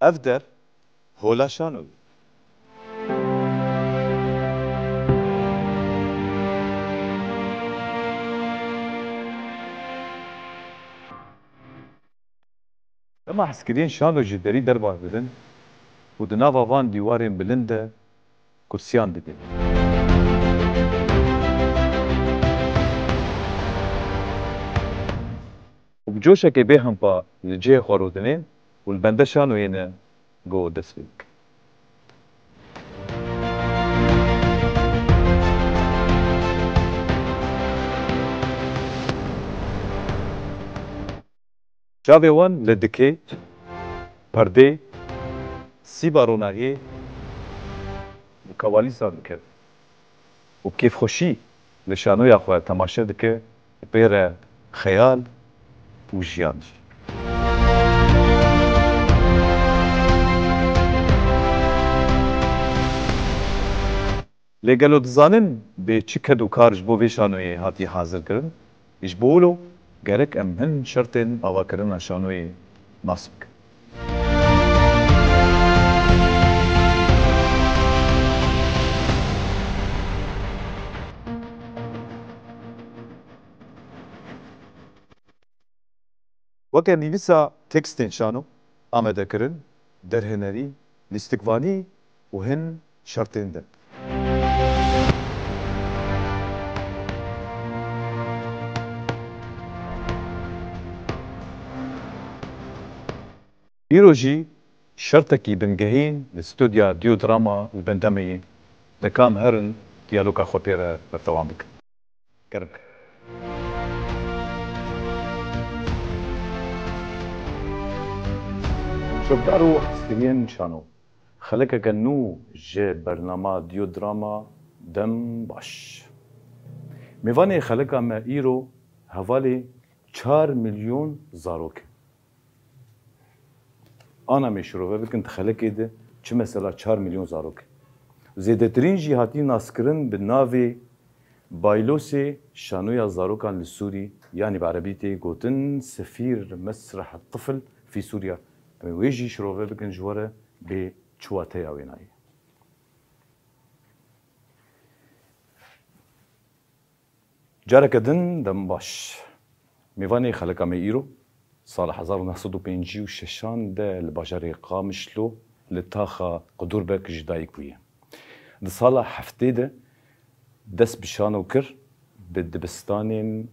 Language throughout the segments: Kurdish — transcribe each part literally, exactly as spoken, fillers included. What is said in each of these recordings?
Ev der hola şanoyê. Dema hezkiriyên şano ji derî derba dibin û di nava van dîwarên bilind de kursiyan didin. Û bi coşekê bêhempa li cihê xwe rûdinên û li bende şanoyê ne go dest pê bikin. Çavê wan li dikê, perdê, sîba ronahiyê û kawalîsan dikevin û kêfxweşî li şanoya xwe temaşe dike û pê re xeyal û jiyan jî. Lê gelo dizanin bê çi ked û kar ji bo vê şanoyê hatiye hazirkirin? Ji bo wilo gerek em hin şertên avakirina şanoyê nas bikin. Weke nivîsa tekstên şano, amadekirin, derhênerî, lîstikvanî û hin şertên din. Îro jî şertekî bingehîn li stûdya Dîyodrama li bendemê ye. Deka em herin diyaloga xwe pê re berdewam bikin. Gerek. Şopdar û hezkiriyên şano. Xelekeke nû ji bernama Dîyodrama, dem baş. Mêvanê xeleka me îro hevalê çar milyon zarok e. Ana me şirove bikin di xelekê de çi mesela çar milyon zarok e. Zêdetirîn jî hatî naskirin bi navê Baylosê şanoya zarokan li Sûrî, yanî bi erebî tê gotin Sefîr Mesreh Tifl fî Sûriya. Em ê wê jî şirove bikin ji we re bê çi wateya wê nayê. Careke din dem baş. Mêvanê xeleka me îro, sala hezar û neh sed û pêncî û şeşan de li bajarê Qamişlo li taxa Qudurbek ji dayik bûye. Di sala heftê de dest bi şano kir, bi dibistanên,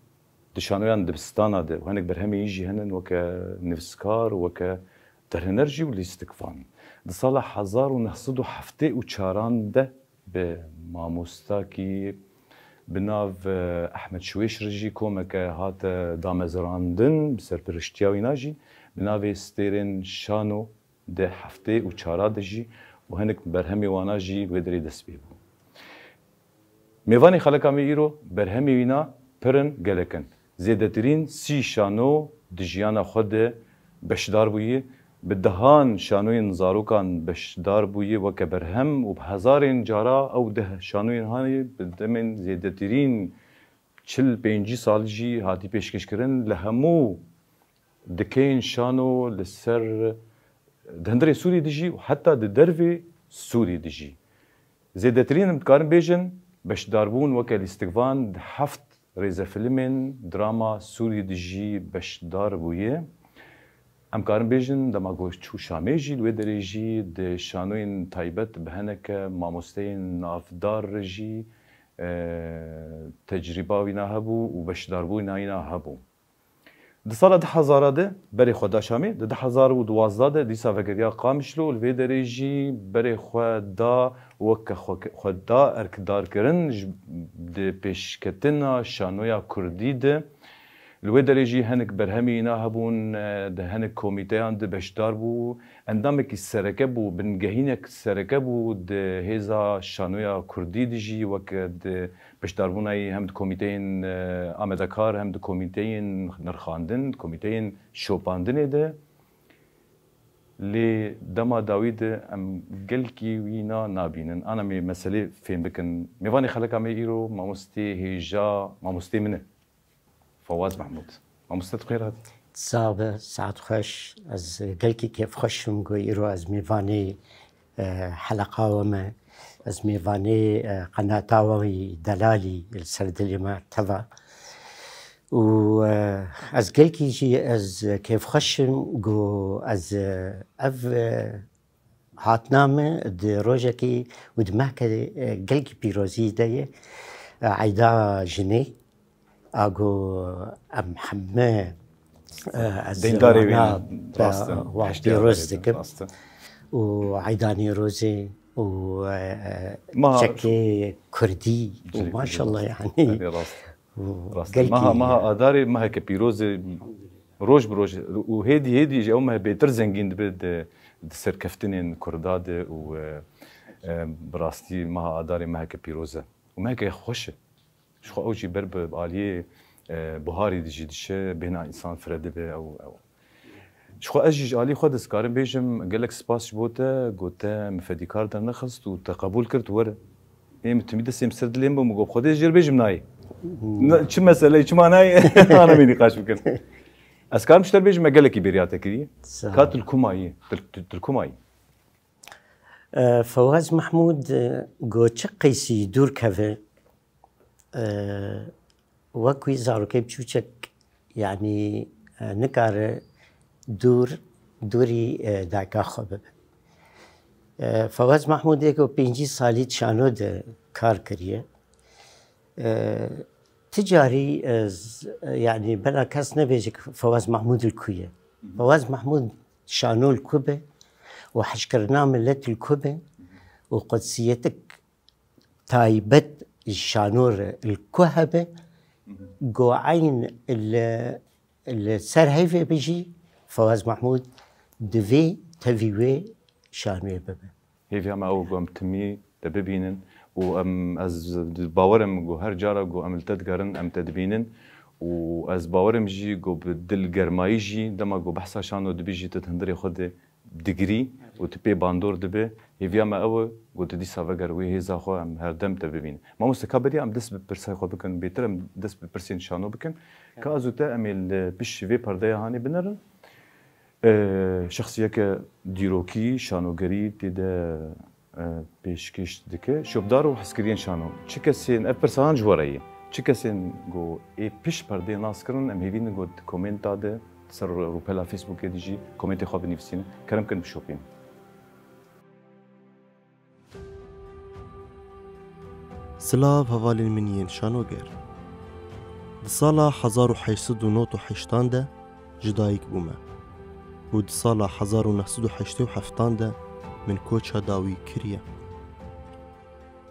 di şanoyan dibistana de û hinek berhemê yî jî hene weke nivîskar, weke derhêner jî û lîstikvan. Di sala hezar û neh sed û heftê û çaran de bi mamostakî bi nav, e, Ehmed Şwêş re jî komeke hate damezrandin, bi serpiriştiya wîna jî bi navê Stêrên Şano di heftê û çara de jî û hinek berhemê wana jî wê derê dest pê bû. Mêvanê xeleka me îro berhemê wîna pir in, gelek in. Zêdetirîn sî şano di jiyana xwe de beşdar bûye. Bi dehan şanoyên zarokan beşdar bûye weke berhem û bi hezarên cara ew deh şanoyên hanê bi demên zêdetirîn çil pêncî sal jî hatî pêşkêşkirin. Li hemû dikeyên şano li ser, di hundirê Sûrî de jî û heta di dervê Sûrî de jî. Zêdetirîn em dikarin bêjin beşdarbûn weke lîstikvan di heft rêzefîlmên drama Sûrî de jî beşdar bûye. Em karin bêjin dema ku çû Şamê jî li wê derê jî di şanoyên taybet bi hineke mamosteyên navdar re jî, e, tecrîba wîna hebû û beşdarbûna wîna hebû. Di sala du hezara de berê xwe da Şamê, di du hezar û duwazdeh de dîsa vegeriya Qamişlo, li vê derê jî berê xwe da weke xwe, xwe da erkdarkirin ji, di pêşketina şanoya kurdî de. Li wê derê jî hinek berhemî wîna hebûn, e, di hinek komîteyan de beşdar bû. Endamekî sereke bû, bingehînek sereke bû di hêza şanoya kurdî de jî, weke di beşdarbûna wî hem di komîteyên, e, amadekar, hem di komîteyên nirxandin, di komîteyên şopandinê de. Lê dema dawî de em gelkî wîna nabînin. Ana em ê meselê fêm bikin. Mêvanê xeleka me îro mamostê hêja, mamostê min e. Fawaz Mehmûd. Mamoste, tu xêr hatî. Sabe, saet xweş. Ez gelkî kêfxweş im ku îro ez mêvanê, e, heleqa we me. Ez mêvanê, e, qenata we yî delalî li ser dilê me teva. Û, e, ez gelkî jî ez kêfxweş im ku ez, e, ev, e, hatina me di rojekî û di mehkê, e, gelkî pîrozî de ye, e, eyda jinê. Ago em heme, e, ez Deyndarê wê wana ne, rast e, e, wa heştê pîroz Adarê de, dikim. Rast e. Û eyda Nêrozê û, e, e, Maha çekê kurdî û Cilê maşallah kurdî. Yani. Erê rast e. Û Rast e. Gelkî Maha, maha Adarê meheke pîroz e. Roj bi roj û hêdî hêdî ji ew meh bêtir zengîn dibe di, di serkeftinên kurda de û, e, e, bi rastî meha Adarê meheke pîroz e û meheke xweş e. Ji xwe ew jî ber bi aliyê, e, buharî de jî diçe, bêhna însan fire dibe ew, ew. Ji xwe ez jî ji alî xwe dizkarim bêjim, gelek spas ji bo te, got te min fedîkar dernexist û te qebûl kir tu were. Ê min timî destê min ser dilê min bû, min got, Xwedê jê re bêjim nayê. Hmm. Ne, çi mesele ye, çima nayê? Ana me nîqaş bikin. Ez karim ji te re bêjim, me gelekî bêriya te kiriye. Sağ ol. Ka tu li ku mayî? Tu, tu, tu li ku mayî? E, Fewaz Mehmûd, e, got çi qeysî dûr keve, e, wek wî zarokê biçûçek, yanî, e, nikare dûr, dûrî, e, dayika xwe bibe. E, Fewaz Mehmûd ê ku pêncî salî di şano de kar kiriye. E, ti carî, e, z-, e, yanî bela kes nebêje ku Fewaz Mehmûd li ku ye. Fewaz Mehmûd şano li ku be û hişkirina milet li ku be û qutsiyetik taybet ji şano re li ku hebe, go eyn li, li ser heyvê be jî Fewaz Mehmûd divê tevî wê şanoyê bibe. Hêviya me ew e ku em timî te bibînin û em, ez bawer im ku her cara ku em li te digerin, em te dibînin û ez bawer im jî ku bi dil germayî jî dema ku behsa şano dibî jî tu di hundirê xwe de digirî û tu pê bandor dibe. Hêviya me ew e ku tu dîsa veger wê hêza xwe, em her dem te bibînin. Mamoste, ka beriya em dest bi pirsay xwe bikin, bêtir em dest bi pirsên şano bikin. Ka ez û te em ê li pişt vê perdeya hanê binerin. E, şexsiyeke dîrokî, şanogerî tê de, e, pêşkêş dike. Şopdar û hezkiriyên şano. Çi kesên, ev pirsa han ji we re ye. Çi kesên ku ê pişt perdeyê nas kirin, em hêvî din ku di komenta de, ser rûpela Facebookê de jî komentê xwe binivîsînin. Kerem kin bişopînin. Silav hevalên min yên şanoger. Di sala hezar û heşt sed û nod û heştan de ji dayik bûme û di sala hezar û neh sed û heştê û heftan de min koça dawî kiriye.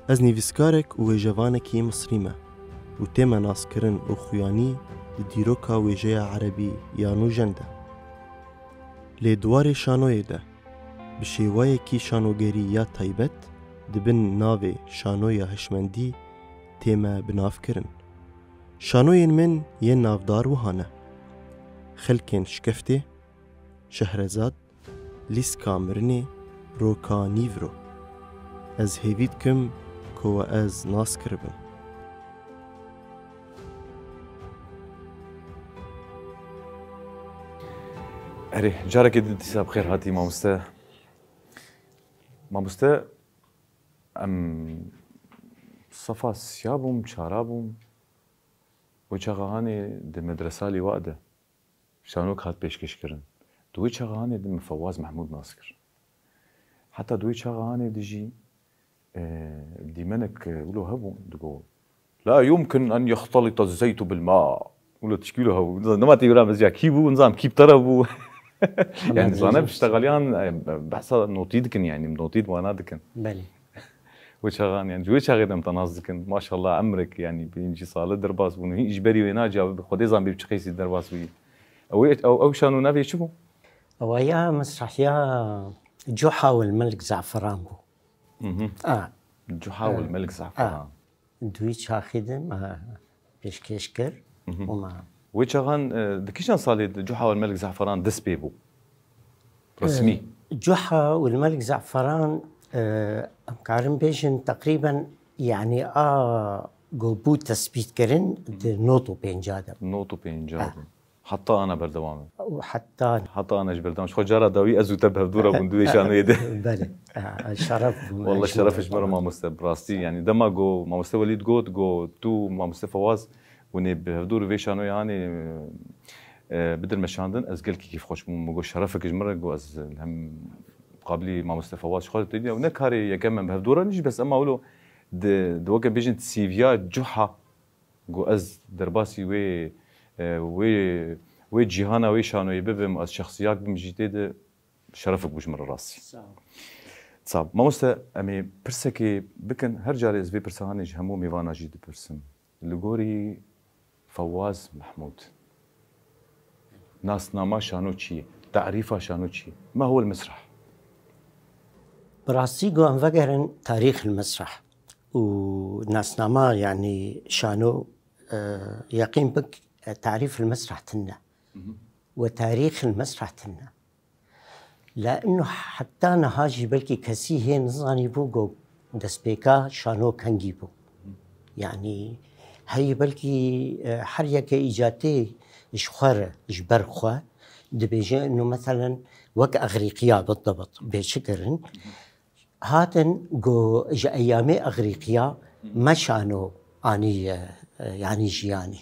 Ez nivîskarek û wêjevanekî Misrî me û tême naskirin û xuyanî di dîroka wêjeya erebî ya nûjen de. Lê di warê şanoyê de, bi şêwayekî şanogerî ya taybet di bin navê Şanoya Hişmendî tême binavkirin. Şanoyên min yên navdar wiha ne: Xelkên Şikeftê, Şehrezad, Lîska Mirinê, Roka Nîvro. Ez hêvî dikim ku we ez nas kiribim. Erê, carekê din dîsa bi xêr hatî mamoste. Mamoste, em sefa siya bûm, çara bûm. Wê çaxa hanê di medresa lîwa de şanok hat pêşkêş kirin. Di wê çaxa hanê de min Fewaz Mehmûd nas kir. Heta di wê çaxa hanê de jî, e, dîmenek, e, wilo hebû, digo, "La yumkin en yextelita zeytu bil ma." Wilo tişkî wilo hebû. Nizam, nema tê wira mezya kî bû, nizam kî bi te re bû. Yani, zane piştexaliyan, e, behsa notî dikin, yani, notî di wana dikin. Belê. Wê çaxan, yani, ji wê çaxê de em te nas dikin. Maşallah, emrek, yani, pêncî sale derbas bûn. Hîn ji berî wê naciya, Xwedê zan bê bi çi qeysî derbas bûyî. Ew, ew, ew şano navê çi bû? Ewa ya mesrahiya Cuha wel Melik Zaferan bû. Mhm. A. Cuha wel Melik Zaferan. A. Di wî çaxî de me pêşkêş kir Mhm. û me Wê çaxan, e, di kîjan salê de Cuha wel Melik Zaferan dest pê bû? Resmî. E, Cuha wel Melik Zaferan, e, em karin bêjin teqrîben, yani a ku bû tesbîtkirin di nod û pênca de. Nod û pênca Ha. de. Heta ana berdewam e. û heta Heta ana ji berdewam. Ji xwe cara dawî ez û te bi hevdû re bûn di wê şanoyê de. Belê. Ha, şeref bû. Walla şeref ji me re mamoste, bi rastî. Yanî dema ku mamoste Welîd got, got tu mamoste Fewaz hûn ê bi hevdû re vê şanoyê anê, e, bidirmeşandin, ez gelkî kêfxweş bûm. Min got şerefek ji min re, got ez hem qabilî mamoste Fewaz ji xwe re têdî. Ew ne karê yekem em bi hevdû re nî jî, bes ema wilo di, di weke bêjin sîviya cuha, got ez derbasî wê, e, wê, wê cîhana wê şanoyê bibim, ez şexsiyak bim jî tê de şerefek bû ji min re rastî. Sağ ol. Sağ ol. Mamoste, em ê pirsekê bikin, her carê ez vê pirsa hanê ji hemû mêvana jî dipirsim. Li gorî Fewaz Mehmûd, nasnama şano çi ye? Tarîfa şano çi ye? Ma huwel mesrah? Bi rastî ku em vegerin tarîx il mesrah û nasnama, yanî şano, e, yeqîn bik, e, tarîf il mesrah tune. We tarîx il mesrah tune. Leno heta niha jî belkî kesî hê nizanîbû ku destpêka şano kengî bû. Yanî heyî belkî, e, her yeke îcatê ji xwe re, ji ber xwe dibêje, ino meselen wek Exrîqiya bidibit, bê çi kirin. Hatin ku ji eyamê Exrîqiya me şano anî, e, yanî jiyanê.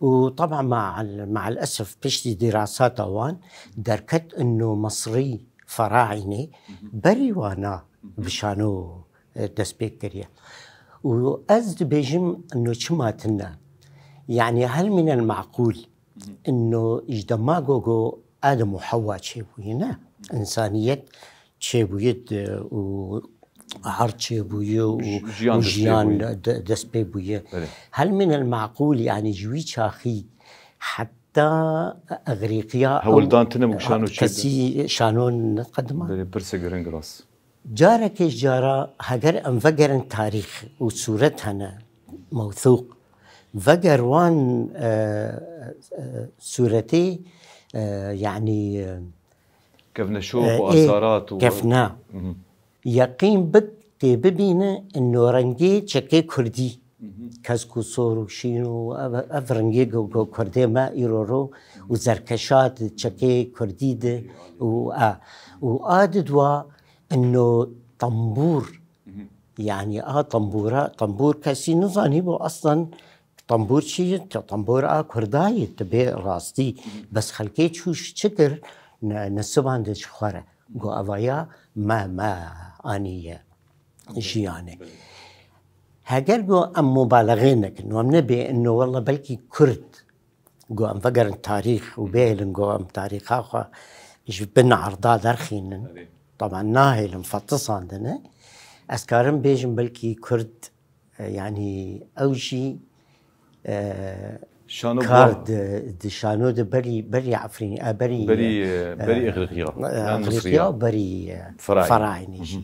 Û teb'a me'al, me'al esef piştî dîrasata wan derket ino Misrî, Feraînê berî wana bi şano, e, dest pê kiriye. Û ez dibêjim ino çima tune? Yanî hel minel me'qûl ino ji dema ku, ku Adem û Hewa çêbûye, ne? Însaniyet çêbûye de û erd çêbûye û, û jiyan de-, dest pê bûye. Hel minel me'qûl, yanî ji wî çaxî heta Exrîqiya Hewldan tune bû şano çê de. Kesî şano neqedima. Belê, pirsek giring rast. Carekê ji cara heger em vegerin tarîx û sûret hene mewthûq, veger wan, e, e, sûretê, e, yanî, e, kevneşop û ê, asarat û kevna. Yeqîn bik tê bibîne ino rengê çekê kurdî. Kesk û sor û şîn û ev, ev rengê ku, ku kurdê me îro ro û zerkeşa di çekê kurdî de û a, û a di dua ino tembûr. Yanî a tembûra, tembûr kesî nizanîbû eslen tembûr çi ye, te-, tembûr a kurda ye, tu bê rastî. Bes xelkê çû çi kir, ne-, nesibandin ji xwe re. Got evaya me, me aniye jiyanê. Heger got em mubalexê nekin, em nebê ino wele belkî kurd, got em vegerin tarîx û bêhêlin got em tarîxa xwe ji bin erda derxînin. Taban nahêlin, fetisandine. Ez karim bêjim belkî kurd, e, yanî ew jî, e, şano kar di, di şano de berî, berî Efrînê, e, berî, berî, e, berî Exrîqiya, e, yan Exrîqiya Misriya. Berî, e, Feraînê. Feraînê jî.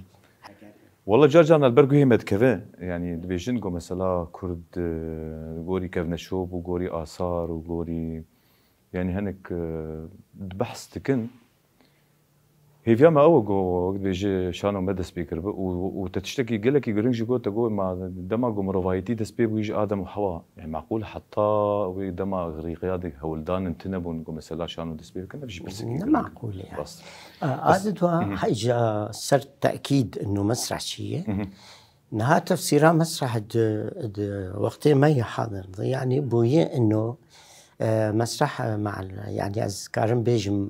Wala car caran li ber guhê me dikeve, yanî dibêjin ku mesela Kurd, e, gorî kevneşop û gorî asar û gorî, yanî hinek, e, behs dikin. Hêviya me ew e ku wek dibêje şano me dest pê kiribe û, û te tiştekî gelekî giring jî got, te got ma dema ku mirovahîtî dest pê bûyî ji Adem û Hewa, yani meqûl heta wê dema Exrîqiya de hewldanin tune bûn ku mesela şano dest pê bikin, ev jî pirsek ne meqûl e yani. Rast. A, a di dua heyca ser tekîd ino mesreh çi ye? Niha tefsîra mesreh di, di wextê me yê hadir de, yani bûye ino, e, mesreh, e, me'al, yani ez karim bêjim,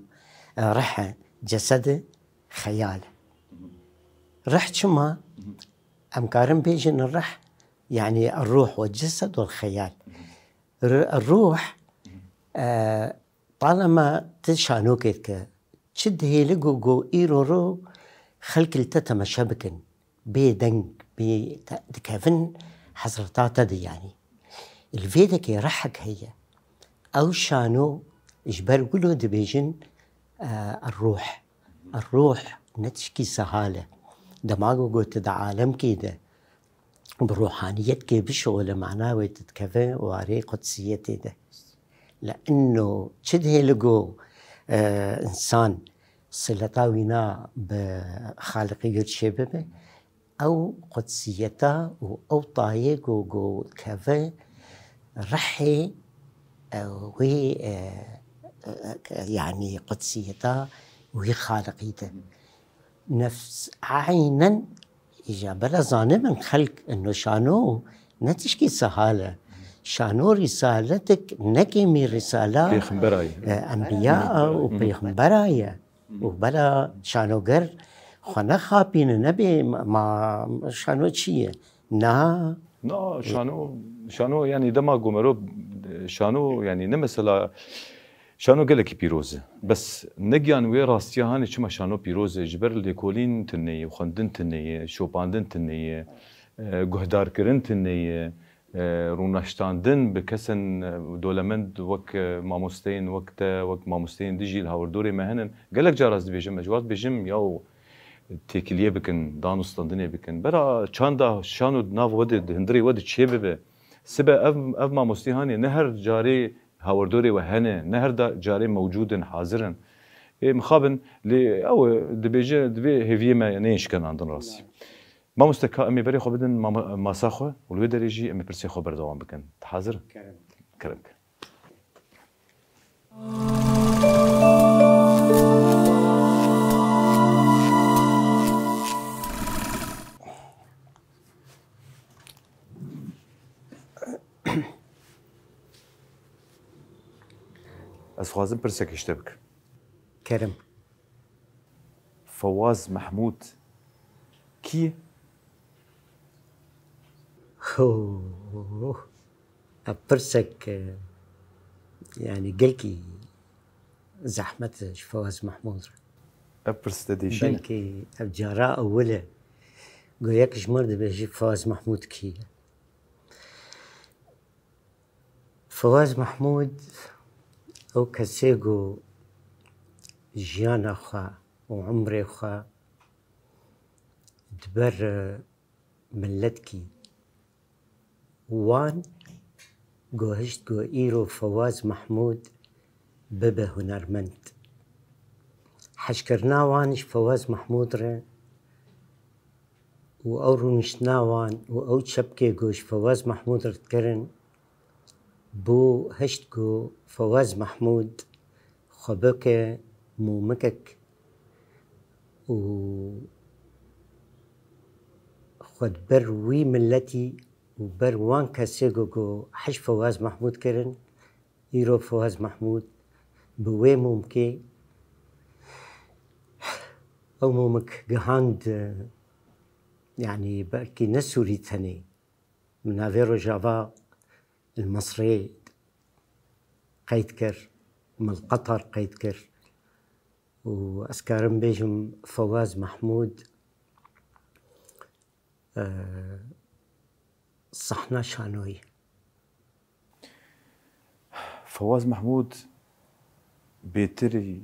e, rih e, cesed e, xeyal e. Rih çima? Em karin bêjin rih, yani ruh ve cesed ve xeyal. R-, ruh, e, talema ti şanokê dike. Çi dihêli ku, ku îro ro xelk li te temeşe bikin. Bê deng, bê te-, dikevin hezreta te de yani. Li vê dekê rihek heye. Ew şano ji ber wilo dibêjin, e, ruh. Ruh ne tişkî sehal e. Dema ku gote di alemkê de bi ruhaniyet kê bişole, mana wê dikeve warê qudsiyetê de. Li ino çi dihê li go, e, insan sileta wîna bi Xaliqê yû çêbibe, ew qudsiyeta û ew tayê ku, ku keve rihê, e, wê, e, e, e, yanî qudsiyeta wî Xaliqî de. Nefs eynen îca bela zanibin xelk ino şano ne tişkî sehal e. Şano rîsaletik ne kêmî rîsala, Pêxemberayê. e, enbiya û pêxembera ye. Û bela şanoger xwe nexapîne, nebê ma, ma şano çi ye? Na. Na, şano, şano, yanî dema gomero, şano, yanî ne mesela, şano gelekî pîroz e. Bes negiyan wê rastiya hanê çima şano pîroz e. Ji ber lêkolîn tune ye, xwendin tune ye, şopandin tune ye, e, guhdarkirin tune ye, e, rûnaştandin bi kesên, e, dolemend wek, e, mamosteyên wek te, wek mamosteyên dijî li hawirdorê me hene. Gelek cara ez dibêjim, ez ji wan dibêjim, yaw, têkiliyê bikin, dan û standinê bikin. Bera çanda şano di nav we de, di hundirê we de çê bibe. Sibe ev, ev mamostî hanê ne her carê hawirdorê we hene, ne her da, carê mewcûd in, hazir in. Ê mixabin, lê ew e, dibêje, divê hêviyê me neyên şikenandin rastî. Mamoste ka em ê berê xwe bidin mama-, masa xwe û li wê derê jî em ê pirsê xwe berdewam bikin. Tu hazir? Kerem. Kerem ke. Ez xwazim pirsek ji te bikim. Kerem. Fewaz Mehmûd kî ye? Ho, ev pirsek, e, yanî gelkî zehmet e ji Fewaz Mehmûd re. Ev pirs te dêşîne? Belkî ev cara ewil e. Go yek ji me re dibêjî Fewaz Mehmûd kî ye? Fewaz Mehmûd ew kesê ku jiyana xwe û umrê xwe di ber, e, miletkî wan ku hişt ku îro Fewaz Mehmûd bibe hunermend. Hişkirina wan ji Fewaz Mehmûd re û ew rûniştina wan û ew çepkê ku ji Fewaz Mehmûd re dikirin, bû hişt ku Fewaz Mehmûd xwe bike mûmikek û xwe di ber wî miletî û ber wan kesê ku, ku hişt Fewaz Mehmûd kirin, îro Fewaz Mehmûd bi wê mûmkê, ew mûmik gihand, yanî belkî ne Sûrî tenê, min navê Rojava li Misrê qeyd kir, min li Qetar qeyd kir û ez karim bêjim Fewaz Mehmûd, e, sahna şanoyî. Fewaz Mehmûd, bêtirî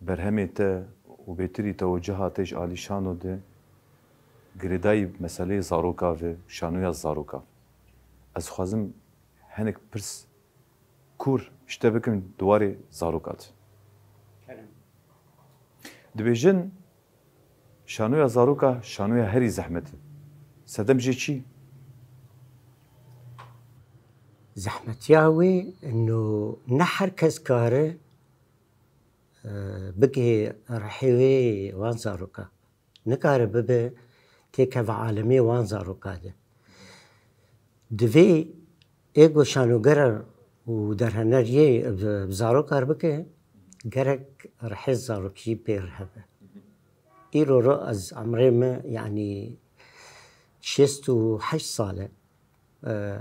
berhemê te û bêtirî tewecuha te ji alî şano de girêdayî meseleyê zaroka ve, şanoya zaroka ve. Ez dixwazim hinek pirs kûr ji te bikim di warê zaroka de. Kerem. Dibêjin, şanoya zaroka, şanoya herî zehmet e. Sedem jê çi? Zehmetiya wê, no, ne her kes kare, e, bigihê rihê wê wan zaroka. Nikare bibe têkeve alemê wan zaroka de. Divê ê ku şanogera û derheneriyê bi, bi zarokar bike, gerek rihê zarokî pê re hebe. Îro ro ez emrê me, yanî şêst û heşt sal e. E,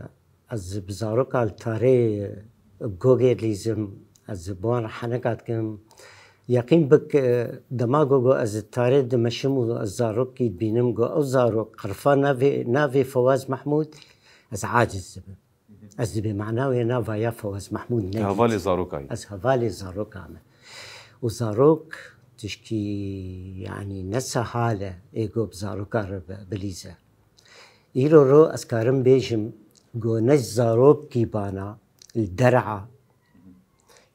ez bi zaroka li tarê, e, gogê dilîzim, ez bi wan re heneka dikim. Yeqîn bik, e, dema gogo ez li tarê dimeşim û ez zarokî dibînim, go ew zarok qirfa navê, navê Fewaz Mehmûd, ez aciz dibim. Ez dibê mana wê nava ya Fewaz Mehmûd ne. Hevalê zaroka yî. Ez hevalê zaroka me. Û zarok tişkî, yanî ne sehal e, ê go bi zaroka re bi-, bilîze. Îro ro ez karim bêjim, go ne zarokî bana li der'a,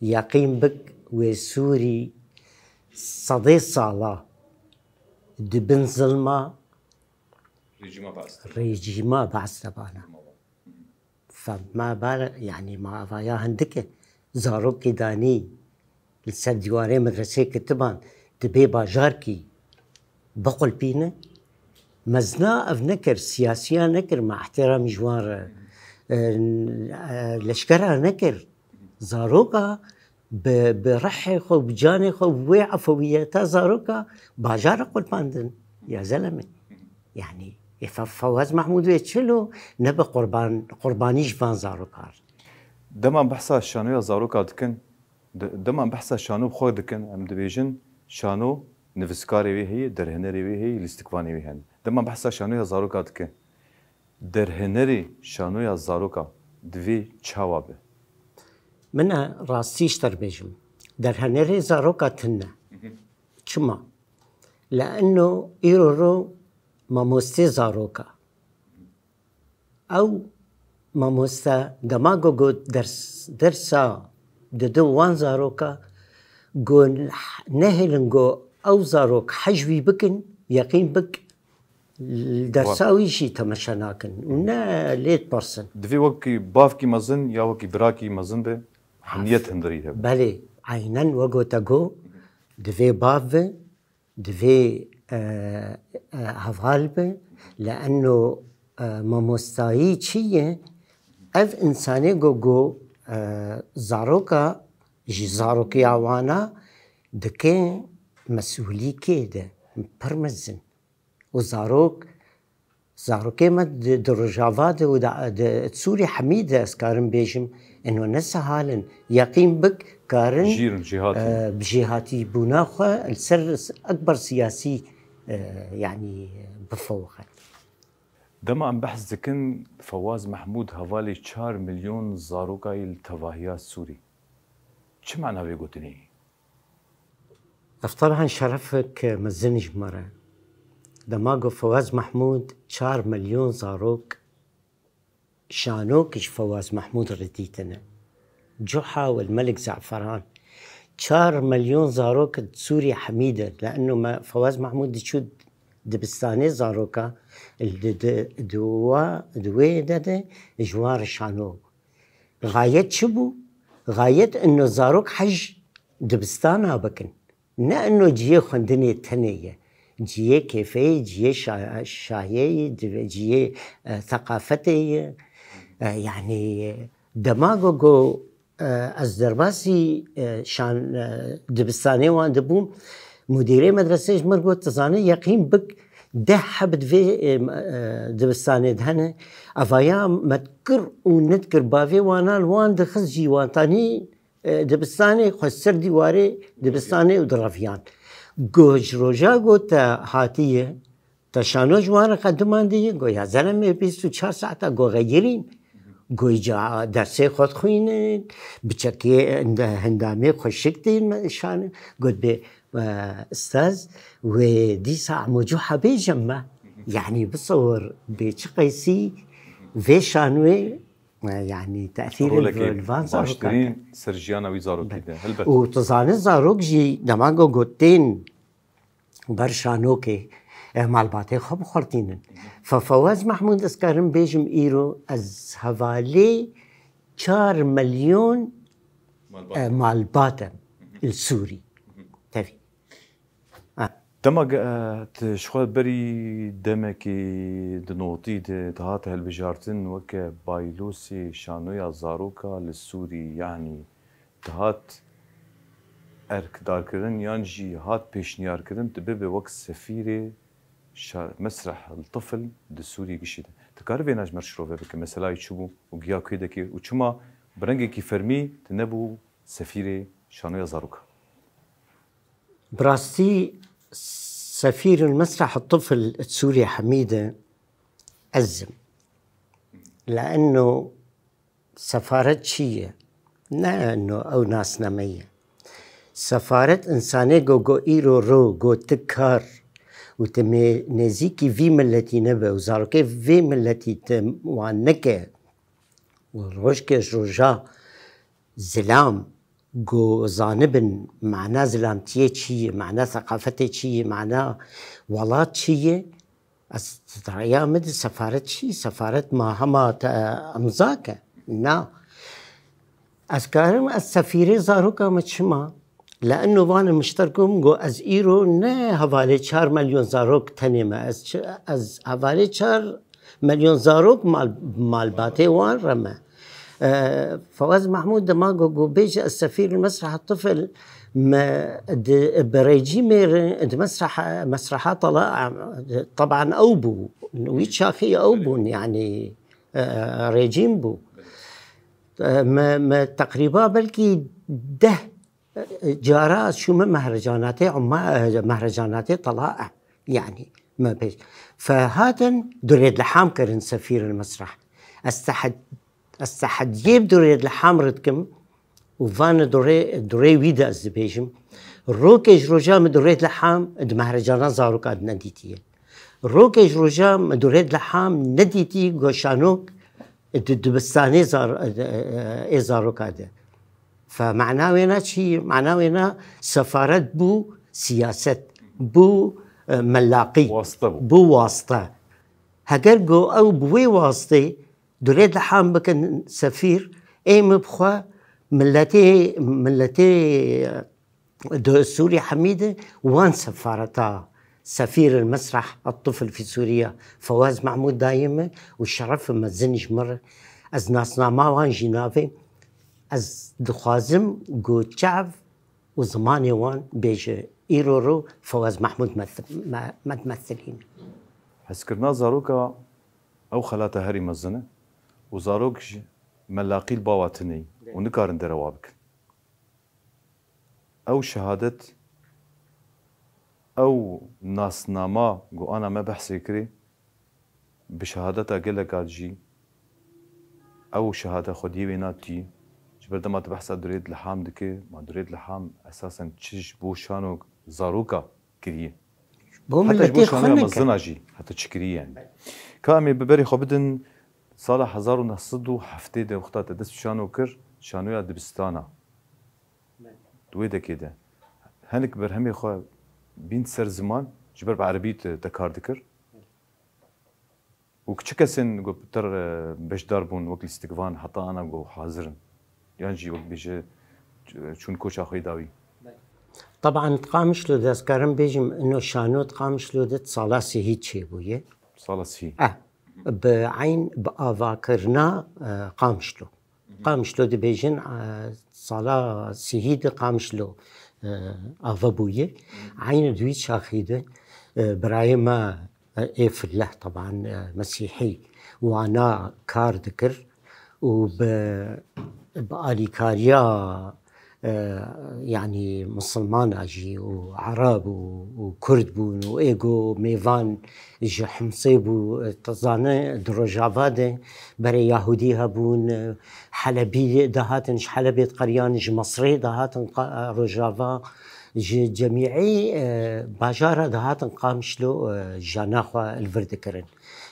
yeqîn bik wê Sûrî sedê sala di bin zilma Rejîma Baas de. Rejîma Baas de bana. Fema bana, yanî ma avaya hindik e. Zarokê danî li ser dîwarê medreseyê ketiban, dibê bajarkî biqulpîne. Mezna ev nekir, siyasiya nekir, me ehtiramî ji wan re, e, e, leşkera nekir. Zaroka bi, bi rihê xwe, bi canê xwe, bi wê efewiyeta zaroka bajar re qulpandin. Ya zeleme. Yani, ê Fe-, Fewaz Mahmûd wê çilo nebe qurban, qurbanî ji van zarokan. Dema behsa şanoya zaroka dikin, de-, dema behsa şano bi xwe dikin, em dibêjin şano nivîskarê wê heye, derhênerê wê heye, lîstikvanê wê hene. Dema behsa şanoya zaroka dikin, derhênerê şanoya zaroka divê çawa be? Min e rastî ji te re bêjim. Derhênerê zaroka tune. Çima? Leeno îro ro mamostê zaroka. Ew mamoste dema ku got ders, dersa dide wan zaroka, ku nehêlin ku ew zarok hej wî bikin, yeqîn bik, li dersa wî jî temeşe nakin û ne lê dipersin. Divê wekî bavkî mezin ya wekî birakî mezin be, hemiyet hundirî hebe. Belê, eynen wek te got, divê bav be, divê, e, e, heval be, leeno, e, mamostayî çi ye? Ev însanê ku, ku, e, zaroka ji zarokiya wana dike mesûlî kê de pir mezin. Û zarok, zarokê me di, di Rojava de û di, di Sûrî hemî de, ez karim bêjim, eno ne sehal in. Yeqîn bik karin, Jîr in, jêhatî. E, bi jêhatîbûna xwe li ser ekber siyasî, e, yanî bifiwixe. Dema em behs dikin, Fewaz Mehmûd hevalê çar milyon zarokayî li tevahiya Sûrî. Çi mana vê gotinê ye? Ev teban şerefek mezin ji me re. Dema ku Fewaz Mehmûd çar milyon zarok, şanok ji Fewaz Mehmûd re dîtine. Cuha û Melik Zeferan. Çar milyon zarok di Sûrî hemî de. Leeno me Fewaz Mehmûd diçû dibistanê zaroka, di, di, di wa, di wê de de ji wan re şano. Xayet çi bû? Xayet ino zarok hej dibistana bikin. Ne ino cihê xwendinê tenê ye. Cihê kêfê ye, cihê şa-, şahiyê ye, di-, cihê, e, seqafetê ye. E, yanî, e, dema ku, ku, e, ez derbasî, e, şan-, e, dibistanê wan dibûm, mudîrê medresê ji min got, tu zanî, yeqîn bik deh heb di vê, e, e, dibistanê de hene. Evaya me dikir û nedikir bavê wana li wan dixist jî wan tanî, e, dibistanê xwe ser dîwarê dibistanê û direviyan. Got, ji roja got te hatiye, te şano ji wan re qedimandiye? Got, ya zelemê, bîst û çar saeta got xeyirîn. Got, îca dersê xwe dixwînin, biçekê hinde-, hindamê xweşik tên me şanin. Got, bê, e, ustaz, wê dîsa em û cuha bêjin me. Yanî bisewir bê çi qeysî vê şanwê, e, yanî tesîrê li van zarokan. Rolekê baştirîn ser jiyana wî zarokî de, helbet. Û tu zanî zarok jî dema ku got tên ber şanokê, e, malbatê xwe bixurtînin. Fe-, Fewaz Mehmûd, ez karim bêjim îro ez hevalê çar milyon, e, malbat im li Sûrî. Tevî. Dema ge-, e, tu ji xwe berî demekî di notî de dihat hilbijartin weke baylosê şanoya zaroka li Sûrî, yanî dihat erkdarkirin yan jî hat pêşniyarkirin, tu bibe wek sefîrê şa-, Mesreh el Tifl di Sûriyê gişî de. Tu karî vêna ji me re şirove bike, meselayê çi bû û giya ku yê dekê û çima bi rengekî fermî tu nebû sefîrê şanoya zaroka? Bi rastî sefîr el Mesreh el Tifl di Sûriyê hemî de ez im. Leeno sefaret çi ye? Ne eno ew nasname ye. Sefaret însanê go go îro ro go ti kar û ti mê-, nêzîkî vî miletî nebe û zarokê vê miletî ti wan neke û rojke ji roja zilam go zanibin mana zilamtiyê çi ye, mana seqafetê çi ye, mana welat çi ye, ez di raya min de sefaret çi? Sefaret ma hema te emza ke? Na. Ez karim ez sefîrê zaroka me çima? Leeno van mişterkûm got, ez îro ne hevalê çar milyon zarok tenê me, ez çi-, ez hevalê çar milyon zarok mal-, malbatê wan re me. E, Fawaz Mahmûd dema got, got, bêje ez sefîr mesreha tifl me di, bi rejîmê re di mesreha, mesreha tala, teban ew bû. Wî çaxî ew bûn, yanî, e, rejîm bû. E, me, me teqrîba belkî deh cara ez çûme mehrecanatê Umma-, e, mehrecanatê Tala, e, yanî me pêş. Fe hatin durêd leham kirin sefîr el mesreh. Ez tehed-, ez tehediyê bi durêd leham re dikim û van durê, durê wî de ez dibêjim. Rokê ji roja min durêd leham di mehrecana zaroka de nedîtiye. Rokê ji roja min durêd leham nedîtî goşanok di dibistanê zar-, ê zaroka de. Fe mana wêna çi? Mana wêna sefaret bû siyaset, bû, e, melaqî, Waste bû. Bû waste. Heger go ew bi wê wastê durêd leham bikin sefîr, ê min bi xwe milletê, milletê, e, di Sûrî hemî de wan sefareta sefîr el mesreh el tifl fî Sûriya Fawaz Mahmûd dayê min û şeref mezin ji min re. Ez nasnama wan jî navê. Ez dixwazim ku çav û zimanê wan bêje îro ro Fawaz Mahmûd me, me, me dimesilîne. Hezkirina zaroka ew xelata herî mezin e û zarok ji melaqî li bawa tune ye û nikarin derewa bikin. Ew şehadet, ew nasnama ku ana me behsê kirê, bi şehadeta geleka jî, ew şehade xwediyê wê natî. Ji ber dema tu behsa Durêd Liham dike, ma Durêd Liham esasen çi ji bo şano zaroka kiriye? Bo Heta ji bo miletê xwe şanoya neke. Mezina jî heta çi kiriye yani? Ka em ê bi berê xwe bidin sala hezar û neh sed û heftê de wexta te dest bi şano kir, şanoya dibistana. Di wê dekê de hinek berhemê xwe bîn ser ziman, ji ber bi erebî te, te kar dikir. Û çi kesên ku pitir, e, beşdar bûn wek lîstikvan heta ana ku hazir in? Yan jî wek bêje ç-, çûn koça xwe yê dawî? Teban di Qamişlo de ez karim bêjim, ino şano di Qamişlo de di sala sihî çêbûye. Sala sihî. Eh, bi eyn, bi avakirina, e, Qamişlo. Qamişlo dibêjin, e, sala sihî de Qamişlo, e, ava bûye. Eynî di wî çaxî de, e, birayê me, e, ê filleh, teban, e, mesîhî, wana kar dikir û bi, bi alîkariya, e, yanî misilmana jî û Ereb û, û Kurd bûn û ê go mêvan ji Himsê bû, e, tu zane di Rojava de berê Yahûdî hebûn, e, Helebî dihatin, ji Helebê diqeriyan, ji Misrê dihatin qa-, Rojava, ji cemîî, e, bajara dihatin Qamişlo, e, jana xwe li vir dikirin.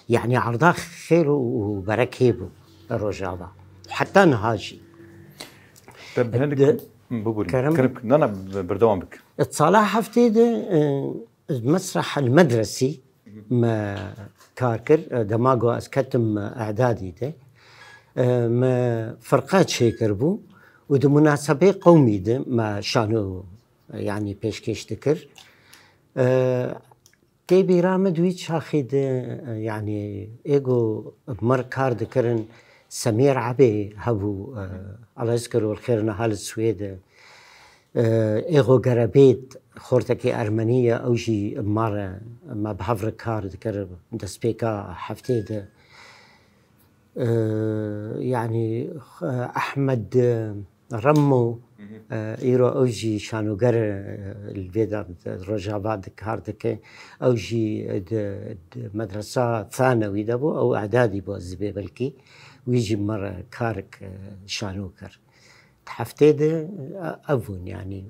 Yanî erda xêr û, û berekê bû Rojava. Heta niha jî. Te bi hinek Di-, Hı, bibûrî. Kerem. Kerem, na, na, berdewam bik. Di sala heftê de, e, mesreh el medresî me kar kir. E, dema ku ez ketim, e, îdadî de, e, me firqe çêkiribû û di munasebê qewmî de me şano, e, yanî pêşkêş dikir. E, Tê bîra min di wî çaxî de, e, yanî ê ku bi mir kar dikirin, Semîr Ebê hebû, e, Allah yezkirû el xêr niha li Swêd e. E, ê ku Gerebêt xortekî ermenî ye, ew jî bi me re, me bi hev re kar dikir destpêka heftê de. E, yanî, e, Ehmed, e, Remmo, Hı hı. e, îro ew jî şanoger, e, li vê de, de Rojava di kar dike. Ew jî di, di medresa thanewî de bû, ew îdadî bû ez dibê belkî. Wî jî me re karek, e, şano kir. Di heftê de, e, ev bûn yanî.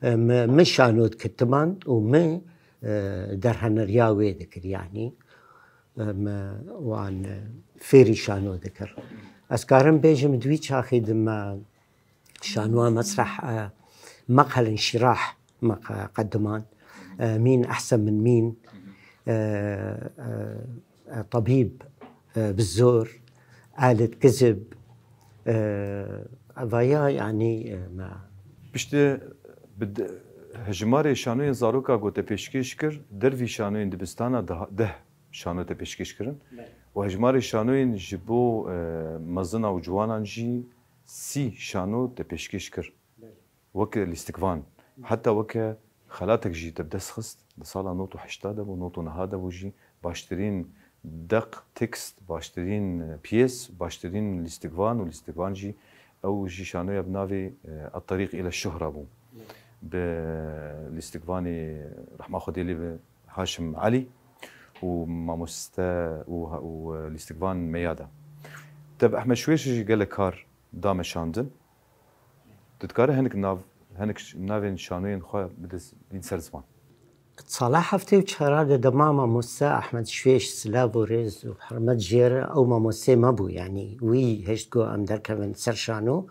E, me, me şano dikir timan û me, e, derheneriya wê dikir yanî. Em, wan, e, fêrî şano dikir. Ez karim bêjim, di wî çaxî de me şanoya mesreh, e, Meqhelin Şîrah me qe-, qediman. E, Mîn Ehsen min Mîn, e, e, e, Tebîb, e, bi zor, Alet Kizib, e, evaya, yanî, e, me. Piştî Bi d-, hejmarê şanoyên zaroka ku te pêşkêş kir, dervî şanoyên dibistana daha-, deh şano te pêşkêş kirin. Belê. Û hejmarê şanoyên ji bo, e, mezina û ciwanan jî sî şano te pêşkêş kir. Belê. Weke lîstikvan. Heta weke xelatek jî te bi dest xist, di sala nod û heşta de bû, nod û neha de bû jî, baştirîn deq, tekst, baştirîn, e, piyes, baştirîn lîstikvan û lîstikvan jî, ew jî şanoya bi navê, e, At-Terîq île Şuhra bû. Bi lîstikvanê rehma Xwedê lê bi Haşim Elî û mamoste û, û, e, lîstikvan Meyada. Te bi Ehmed Şuêş jî gelek kar da meşandin. Tu dikare hinek nav, hinek ş-, navên şanoyên xwe bidî ser ziman? Sala heftê û çara de dema mamoste Ehmed Şuêş, silav û rêz û hurmet jê re, ew mamosteyê me bû, yanî wî hişt ku em derkevin ser şano.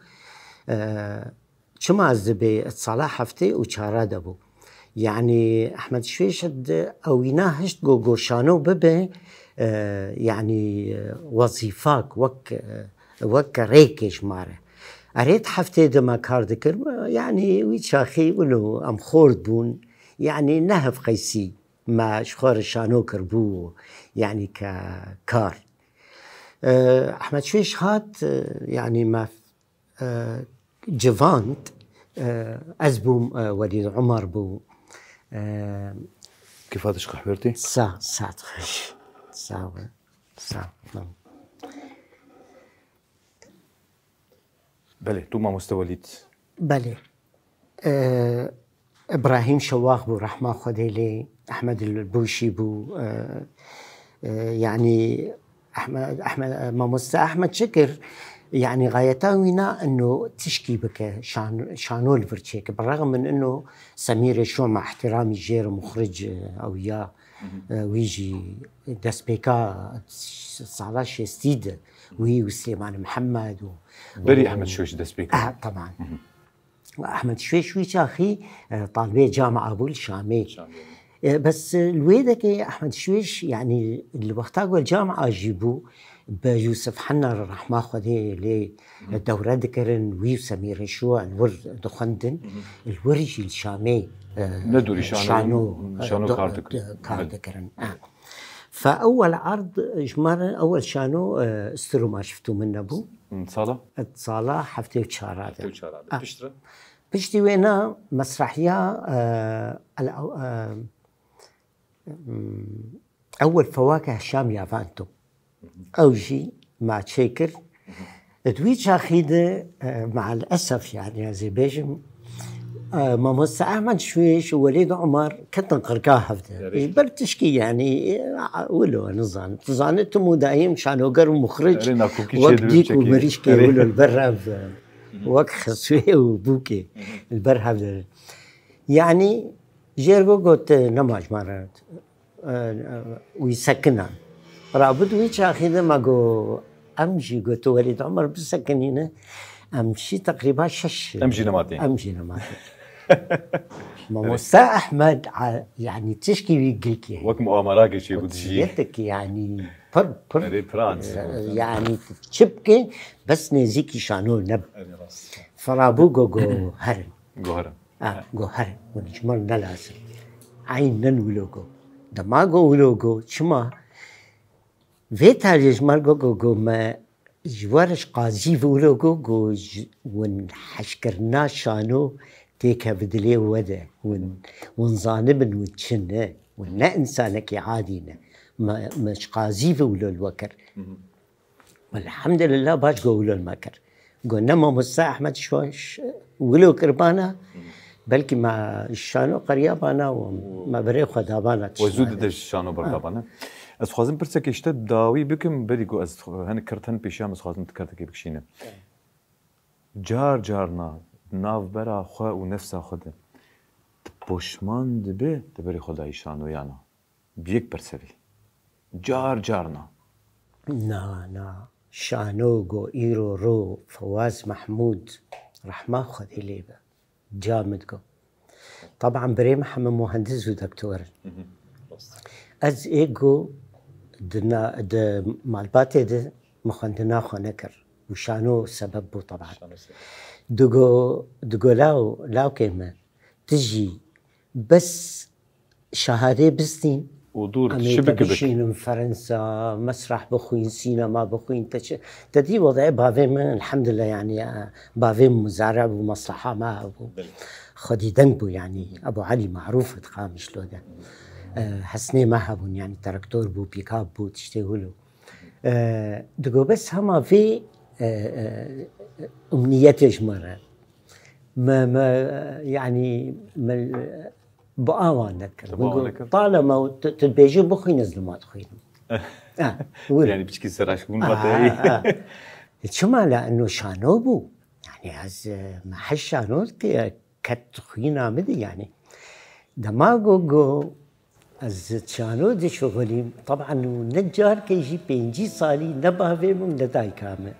E, çima ez dibê sala heftê û çara de bû. Yanî Ehmed Şuêş di ewîna hişt ku, ku şano bibe, e, yanî, e, wezîfak wek, e, wek rêkê ji ma re. Erê di heftê de me kar dikir, yanî wî çaxî wilo em xort bûn, yanî ne hevqeysî me ji xwe re şano kiribû, yanî ke kar. E, Ehmed Şuêş hat, e, yanî me, e, civand, e, ez bûm, e, Welîd Umar bû. E, Kêfa te ji qehwê re tê? Sa, saet xweş. Sağ ol. Sağ ol. Belê, tu mamoste Welîd. Belê. E, Îbrahîm Şewax bû, rehma Xwedê lê, Ehmed El Bûşî bû, e, e, yanî Ehmed, Ehmed, mamoste Ehmed çi kir? Yanî gayeta wî na ino tişkî bike, şan-, şano li vir çêke. Bi rexm min ino Semîrê Şû me ihtiramî jê re muxric, e, ew ya, e, wî jî destpêka sala şêstî de wî û Silêman Mihemed û Berî û Ehmed Şuêş dest pê kir. Ah, teban. Ehmed Şuêş wî çaxî, e, talibê camia bû li Şamê. Şamê. E, bes, e, li wê dekê Ehmed Şuêş, yanî li wexta ku li camia jî bû, bi Yûsif Henna re rehma Xwedê lê dewre dikirin, wî û Semîrê Şû li wir dixwendin, li wir jî li Şamê, e, Ne dûrî şano, şano, e, şano do-, kar dikirin. e, kar Belê. dikirin. Ha. Fe ewel erd ji me re, ewel şano, e, Stir û Maşift û min nebû. Sala? Sala heftê û çar de. Heftê û çar de. Ah. Piştre? Piştî wê na mesrehiya, e, el-, e, ewel Fewake Şam Yavanto. Ew jî ma çêkir. Di wî çaxî de, e, me'el esef, yanî ez ê bêjim, e, mamoste Ehmed Şuêş û Welîd Umar ketin qirka hevde. Ji ber tişkî, yanî, e, wilo, nizanim. Tu zanî, tu mudayim şanoger û muxric Erê nakokî wek çêdibê dîk û çekê. mirîşkê Erê. wilo li ber hev, e, wek xiswê û bûkê li ber hev de. Yanî, jêr go got, e, nema ji me re. e, e, wî sekinan. Rabû di wî çaxî de me got, em jî got, Welîd Omer bisekinîne, em çî teqrîba şeş Em jî nematê. em jî nematê. Mamoste Ehmed, a, yanî tişkî wî gilkê. Wek muamerakê çêbû dijî. Kutsiyetek yanî pir, pir, Erê, pir ansî e, bû. yanî çi bike, bes nêzîkî şano nebe. Erê, rast. Ferabû go, go herin. Goharan. Ah, go herin, hûn ji min ne lazim. Eynen wilo go. Dema go wilo go, çima? Vê talê ji me go, go, go, me ji we re ji qazî ve wilo go, go ji, hûn heşkirina şano têke bi dilê we de. Hûn, hûn zanibin hûn çi ne. Hûn ne însanekî adî ne. Me, me ji qazî ve wilo li we kir. Elhamdulillah, baş go wilo me kir. Go ne mamoste Ehmed Şuêş wilo kir bana, belkî me şano qeriya bana û me berê xwe da bana We zû tiştane. dide ji şano berda bana. Ez xwazim pirsekê ji te dawî bikim, berî ku ez xwe-, hinek kert hin pêşiya min, ez xwazim tu kertekê bikişîne. Car carna navbera xwe û nefsa xwe de tu poşman dibe, tu berê xwe dayî şanoyana. Bi yek bersevî. Car carna. Na, na. Şano go îro ro Fewaz Mehmûd, rehma Xwedê lê be. Ca min digo. Taban birê min heme muhendis û doktor in. Hı hı. Rast. Ez ê go di na-, di malbatê de min xwendina xwe nekir. Û şano sebeb bû taban. Şano sebeb. Digo, digo law, lawkê min. tu jî bes şehadê bistîn, û dûr em ê şibik te bik. Bişînin Ferensa, mesreh bixwîn, sînema bixwîn, te çi? Te dî wedayê bavê min, elhamdulillah, yanî, e, bavê min muzare bû, mesleha me hebû. Xwedî deng bû, yanî, Ebu Elî Marûf di Qamişlo de. E, hesnê me hebûn, yanî, traktör bû, pîkap bû, tiştê wilo. E, digo bes hema vê, e, e, umniyetê ji me re. Me, me, yanî, me bi awan nekir. Bi awan nekir. Talema tu, tu dibêjî bixwîn, ez dima dixwînim. Ha, wir. Yani piçkî seraşbûn Ha, vatayî. ha. Çima la eno şano bû? Yani ez, e, me heş şano ke ket xwîna min de yani. Dema go, go, ez şano dişuxulîm. Taban û ne carkê jî pêncî salî ne bavê min ne dayika min.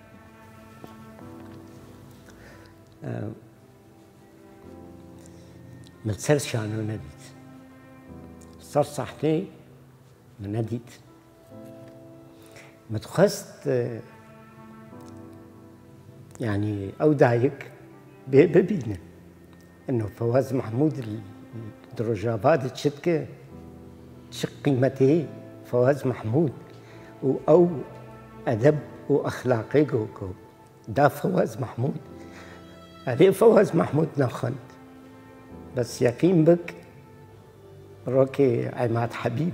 E, min ser şano nedît. Ser sahnê min nedît. Min dixwest, e, yanî ew dayik bê bibîne. Eno Fewaz Mehmûd li, di Rojava de çi dike, çi qîmetê Fewaz Mehmûd û ew edeb û exlaqê go, go da Fewaz Mehmûd. Erê Fewaz Mehmûd nexwend. Bes yeqîn bik, rokê Emad Hebîb,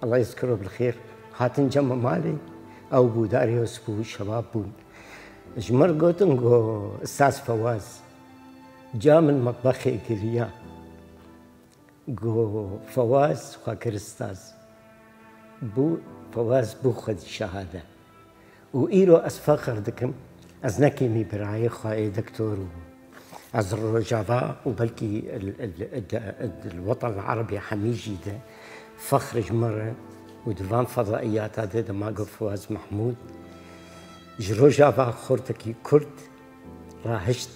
Allah yezkiro bil xêr, hatin cem malê, ew bû darê Yusuf û şebab bûn. Ji mir gotin go, Ustaz Fewaz, ca min metbexê giriya. Go Fewaz xwe kir ustaz. Bû Fewaz bû xwedî şehade. Û îro ez fexr dikim, ez ne kêmî birayê xwe ê doktor û ez Rojava û belkî il, il, il, il, il Weten Erebî hemî jî de fexr ji min re û di van fedaiyata de dema got Fewaz Mehmûd ji Rojava xortekî Kurd rahişt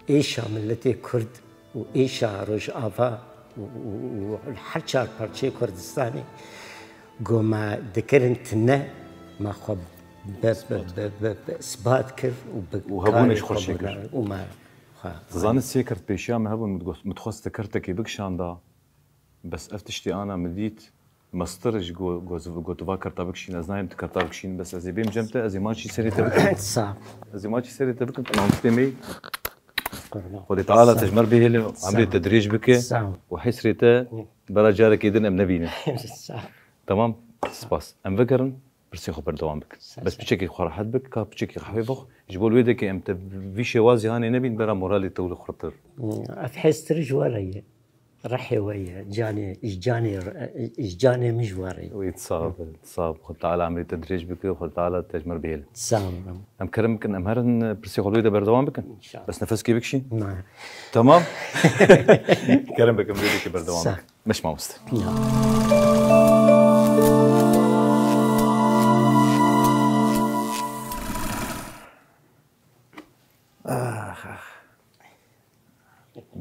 êşa miletê Kurd û êşa Rojava û, û, û her çar parçeyê Kurdistanê ku me dikirin tine, me xwe be, be, be, be, be isbat kir û bi Û hebûnê karê ji xwe xwe çêkir. bûne û me xwe. Dizanin sê kert pêşiya me hebûn, min dixwest, min dixwest te kertekê bikişanda, bes ev tiştê ana min dît, mestir ji go, go, go tu va kerta bikişîn, ez nayêm tu kerta bikişîn, bes ez ê bêm cem te, ez ê maçî serê te bikim. Sağ ol. Ez ê maçî serê te bikim, mamostê me. Qurban. Xwedê Teala te ji me re bihêle, emrê te dirêj bike Sağ ol. û hesrê te bera careke din em nebînin. Sağ ol. Tamam, spas. Em vegerin, pirsê xwe berdewam bikin. Sağ ol. Bes piçekî xwe rehet bik, ka piçekî qehwê bix. Ji bo li wê dekê em te vî şêwazî hanê nebîn, bera moralê te wilo xurtir. Ev hêstir ji we re ye. Rehê we ye. Canê, ji canê, ji canê min ji we re ye. Wî sağ ol, sağ ol. Xwedê Teala emrê te dirêj bike, Xwedê Teala te ji me re bihêle. Sağ ol. Em kerem bikin, em herin pirsê xwe li wê de berdewam bikin. İnşallah. Bes nefeskê bikişîn. Na. Tamam. Kerem bikin, vê dekê berdewam Sağ. Bikin. Meş mamoste.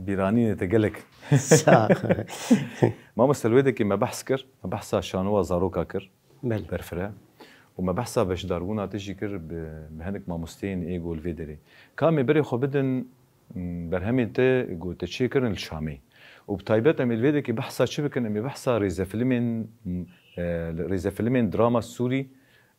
Bîranînê te gelek. Sağ ol. Mamoste, li wê dekê me behs kir, me behsa şanoya zaroka kir. Belê. Berfireh. Û me behsa beşdarbûna te jî kir bi, bi hinek mamosteyên ê ku li vê derê. Ka em ê berê xwe bidin, m, berhemên te ku te çêkirin li Şamê. Û bi taybet em ê li vê dekê behsa çi bikin? Em ê behsa rêzefilmên, m, e, rêzefilmên drama Sûrî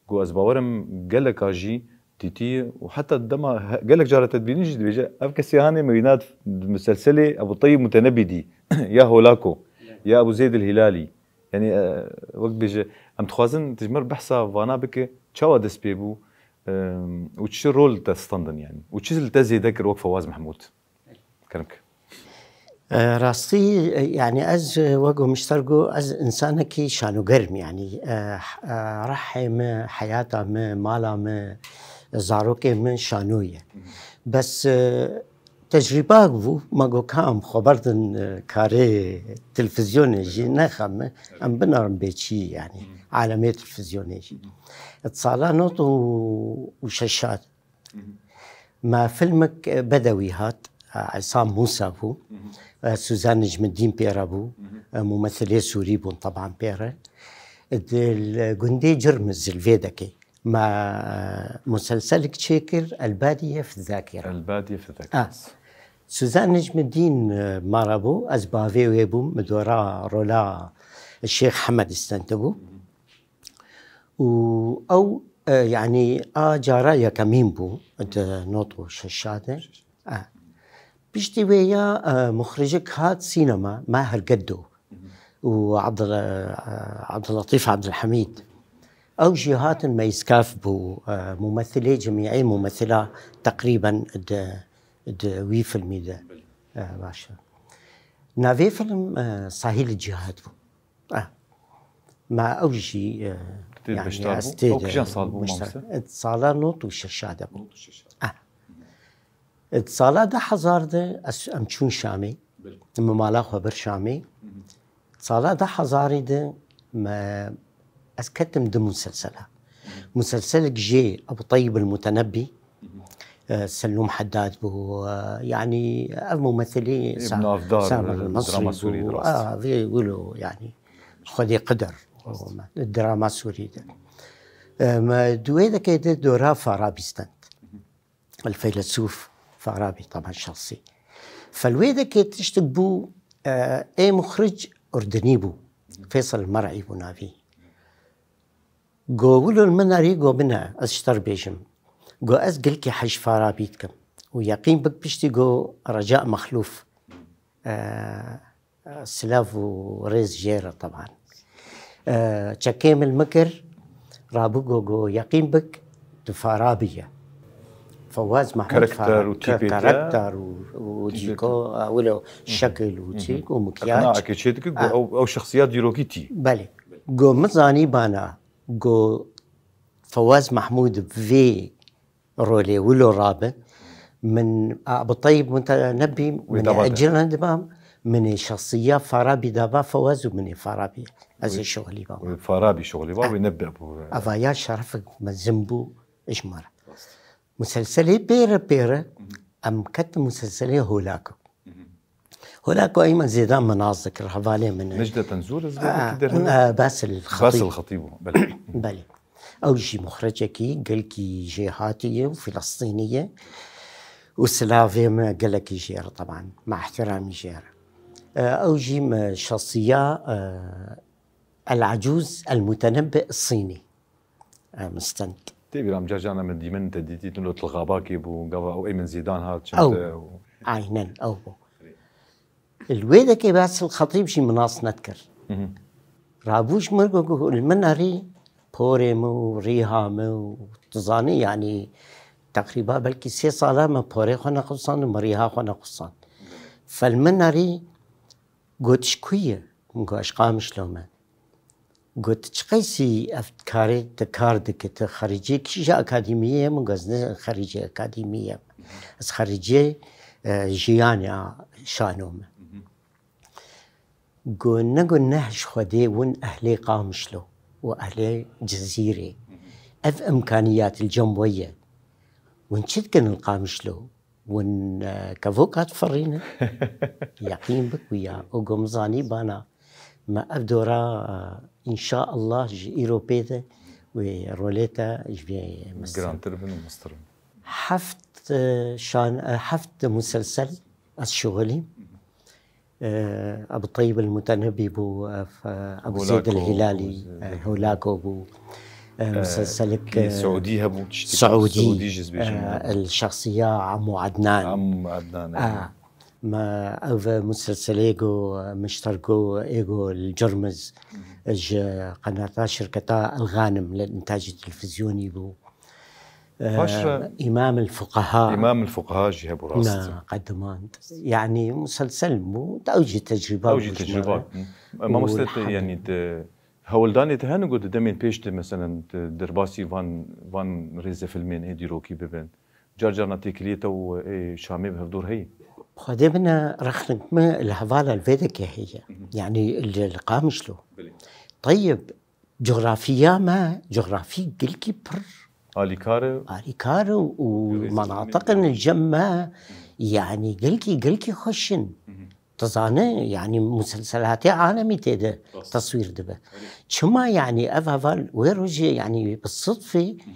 ku ez bawer im geleka jî dîtî û heta dema he-, gelek cara te dibînin jî dibêje, ev kesê hanê me wîna di muselselê Ebu Teyib Mutenebî dî, ya Holako, ya Ebu Zeyd el Hilalî. Yanî, e, wek bêje, em dixwazin tu ji me re behsa vana bike, çawa dest pê bû, e, û çi rol te standin yanî? Û çi li te zêde kir wek Fewaz Mehmûd? Kerem ke. E, rastî, e, yanî ez, e, wek Gomişter got, ez însanekî şanoger im, yanî, e, h-, e, rehê min, heyata min, mala min, zarokê min şano ye. Bes, e, tecrîba bû, me got, ka em xwe berdin, e, karê televîzyonê jî, nexeme, em binerin bê çî, yanî, alemê televîzyonê jî. Di sala nod û şeşan. Me filmek, e, Bedewî hat, e, Îsa Mûsa bû, e, Suzan Necmiddîn pê re bû, e, mûmesilê Sûrî bûn teban pê re. Di li gundê Cirmiz li vê dekê me, e, muselselik çêkir, El Badiye fi Zakira. El Badiye fi Zakira. Ha. Suzan Necmuddin, e, Marabû, ez bavê wê bûm, min dora rola Şêx Hemed Stentu bû. Û ew, e, yanî a cara yekemîn bû di not û şeşa de. E. Piştî wê ya, e, muxrijik hat sînema, Maher Geddo û Abdul-, e, Abdulletîf Abdulhamîd. Ew jî hatin me îskaf bû, e, mumethilê cemîyê mumethila teqrîben di, di wî filmî de. E, baş e. Navê film, e, Sahil Cihad bû. Ah. Ma ew jî, e, Tê yani beşdar ez bû? Tê Ew de kîjan sal bû, beşdar? Mamoste? Sala not û şeşa de bû. Not û şeşa. Ah. Sala du hezar de ez, em çûn Şamê. Belê. Min mala xwe bir Şamê. Hı hı. Sala du hezarî de me, ez ketim di muselsela. Hı hı. Muselselek jê Ebu Tayyib el Mutenebbî, Hı hı. e, Sellûm Heddad bû, e, yanî ev mumesilî Ê, sa-, navdar, Samir e, Mesrî drama bû. Sûrî de rast. A, vê wilo, yanî Xwedê Qidir, o, drama Sûrî de. E, me di wê dekê de dora Farabî stend. Hı hı. El feylesûf Farabî, teban şexsî. Fel wê dekê tiştik bû, e, ê muxric Urdunî bû. Feysel Mer'î bû navî. Go wilo li min erî, go bine, ez ji te re bêjim. Go ez gilkî hej Farabî dikim. Û yeqîn bik piştî go Reca Mexlûf. E, silav û rêz jê re teban. E, çekê min li min kir, rabû go, go yeqîn bik, tu Farabî ye. Fewaz Mahmûd Karakter Farabî, û tîpê te. Karakter û, û Tîpê cîko, te. e, wilo Hı hı. şekil û Hı hı. cîk û mikyaj. Iqnaekê çê dikir, go Ha. ew, ew şexsiya dîrokî tî. Belê. Go min zanî bana, go Fewaz Mahmûd vê rolê wilo rabe. Min, a, Ebu Tayyib Mutenebbî, Wê min daba te. ecran dibam, min ê şexsiya Farabî daba Fewaz û min ê Farabî. Ez ê Wê, şixulî bam. wê Farabî şixulî ba, Ha. wê nebe bu. Eva ya şerefek mezin bû ji me re. Rast. Muselselê pêre pêre, Hı hı. em ketin muselselê Holako. Hı hı. Holako Eymen Zêdan min nas dikir, hevalê min e. Necdet Enzûr, ez A, belkî derin. a, Basil Xetîb. Basil Xetîb bû, belê. Belê. Ew jî muxrecekî gelkî jêhatî ye û Filistînî ye. Û silavê me gelekî jê re teban. Me ihtiramî jê re. E, ew jî me şexsiya, e, El Acûz El Mutenebbi Sînî. E, min stend. Tê bîra min carcana min dîmen te dîtî, tu li Xabakê bû, gava ew Eymen Zêdan hat, çend Ew. te û Aynen, ew bû. Li wê dekê Basil Xetîb jî min nas nedikir. Hı hı. Rabû ji min got, got, li min erî porê min û rîha min û tu zanî, yanî teqrîba belkî sê sala me porê xwe nequsand û me rîha xwe nequsand. Fel min erî got, ji ku ye? Min got, ji Qamişlo me. Got, çi qeysî ev karê te kar dike, te xerîcê kîja akademiyê ye? Min got, ez ne xerîcê akademiyê ye. Ez xerîcê, e, jiyanê a şano me. Got, ne got, neh ji Xwedê win ehlê Qamişlo û ehlê Cizîrê. Ev imkaniyat li cem we ye. Win çi dikin li Qamişlo? Win, e, kevoka diferînin? Yeqîn bik wî ya. Û go min zanî bana me ev dora, e, înşaallah ji îro pê de wê rolê te ji vê mesele. Girantir bin û mestir bin. Heft, e, şan-, e, heft muselsel ez şixulîm. E, Ebu Tayyib el Mutenebbi bû, e, f-, Ebu Zeyd el Holako, Hilali, Ebu Zeyd e, el Holako bû. E, E, muselselek, kî e, Seûdî hebû, tiştekî Seûdî, Seûdî jî ez bêjim e, hebû. El şexsiya Amu Adnan. Amu Adnan, E, evet. me ev muselselê go, e, miştergo, êgo li Cirmiz, Hı hı. ji qenata şirketa El Ghanim li intacî televîzyonî bû. Paş re Îmam el Fuqaha. Îmam el Fuqaha jî hebû, rast. Na, qedimand. Yanî muselsel bû, ew jî tecrüba Ew jî bû ji me tecrüba. re. Û Mamoste te, elhamdülillah. yanî te hewldanê te hene ku di demên pêş de, meselen, te derbasî van, van rêzefilmên ê dîrokî bibin? Car carna têkiliyê te û ê Şamê bi hevdor heye? Xwedê bine rexnik me li hevala li vê dekê heye. Hı hı. Yanî li, li Qamişlo. Belê. Teyib, Coğrafiya me, coğrafî gelkî pir Alîkar e. alîkar e û Rêzefîlmê manatiqên li cem me, yanî gelkî, gelkî xweş in. Hı hı. Tu zane, yanî muselselatê alemî tê de Rast. teswîr dibe. Belê. Çima yanî ev heval wê rojê yanî bi sidfê Hı hı.